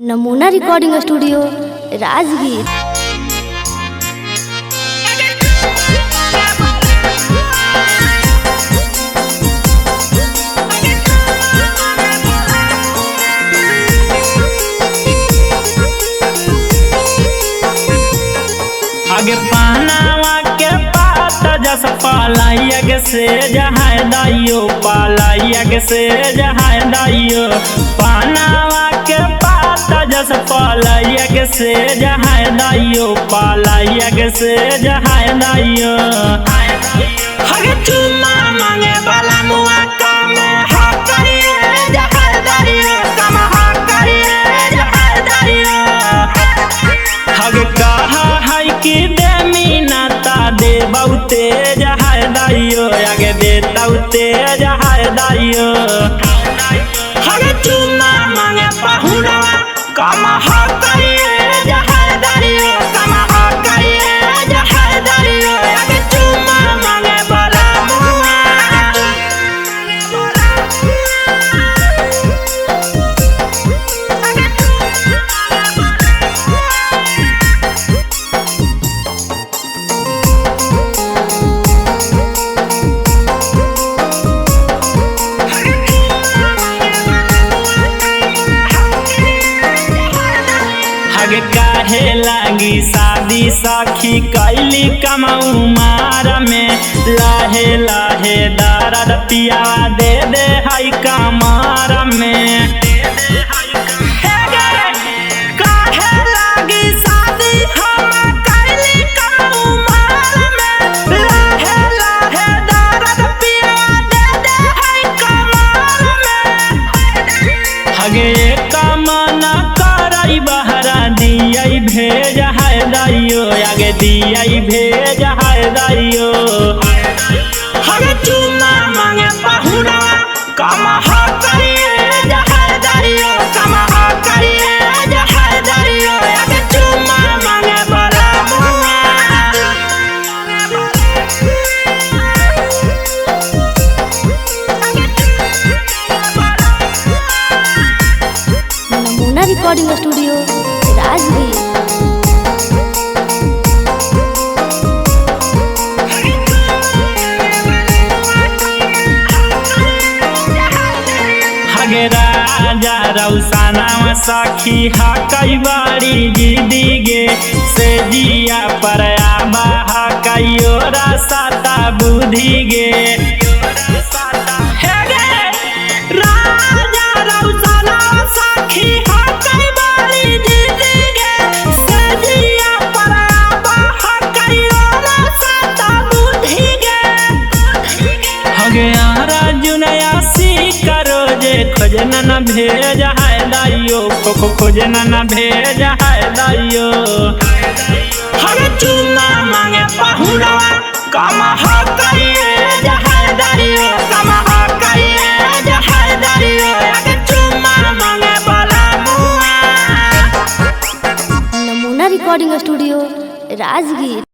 नमूना recording studio Rajgir. आगे पहनावा के पाता जस पालाइया के से जहाय दाइयो, पालाइया के से जहाय दाइयो। पहनावा के पाता जस पालाइया के से जहाय दाइयो, पालाइया के से जहाय दाइयो। हगे चुम्मा मांगे वाला मुआ काम हा करिए जहाय दाइयो, काम हा करिए जहाय दाइयो। हगे कहा है कि दे नाता दे बहुते जहाय दाइयो, आगे देता तेज हाय दाइयो। हगे चुम्मा मांगे पहुनवा कम हा करिए जहाय दाइयो, कम हा करिए जहाय दाइयो। आगे चुम्मा मांगे वाला मुआ। हगे काहे लागी शादी साखी कैली कमाऊ मार में, लाहे लाहे दर्द पिया दे दे हई कमार में। काहे लागी शादी हम कैली कमाऊ मार में, लाहे लाहे दर्द पिया दे दे हई कमार में। हगे कमाना करई बहरा दियाई भेज हाय दाइयो, आगे दियाई भेज हाय दाइयो। हगे चुम्मा मांगे पहुनवा कम हा करिए जहाय दाइयो, कम हा करिए जहाय दाइयो। आगे चुम्मा मांगे वाला मुआ। नमूना रिकॉर्डिंग स्टूडियो राजगीर। हगे राजा रौसाना सखी हा कई बारी दीदी गे, से जिया पर आबा हा कईयो रसाता बुद्धि गे। राजा रौसाना सखी हा कई बारी दीदी गे, से जिया पर आबा हा कईयो रसाता बुद्धि गे। हगे अर्जुनया सी करो जे खोजना न भेज हाय दाइयो, खो खोजना न भेज हाय दाइयो। हगे चुम्मा मांगे पहुनवा कम हा करिए जहाय दाइयो, कम हा करिए जहाय दाइयो। आगे चुम्मा मांगे वाला मुआ। नमूना रिकॉर्डिंग स्टूडियो राजगीर।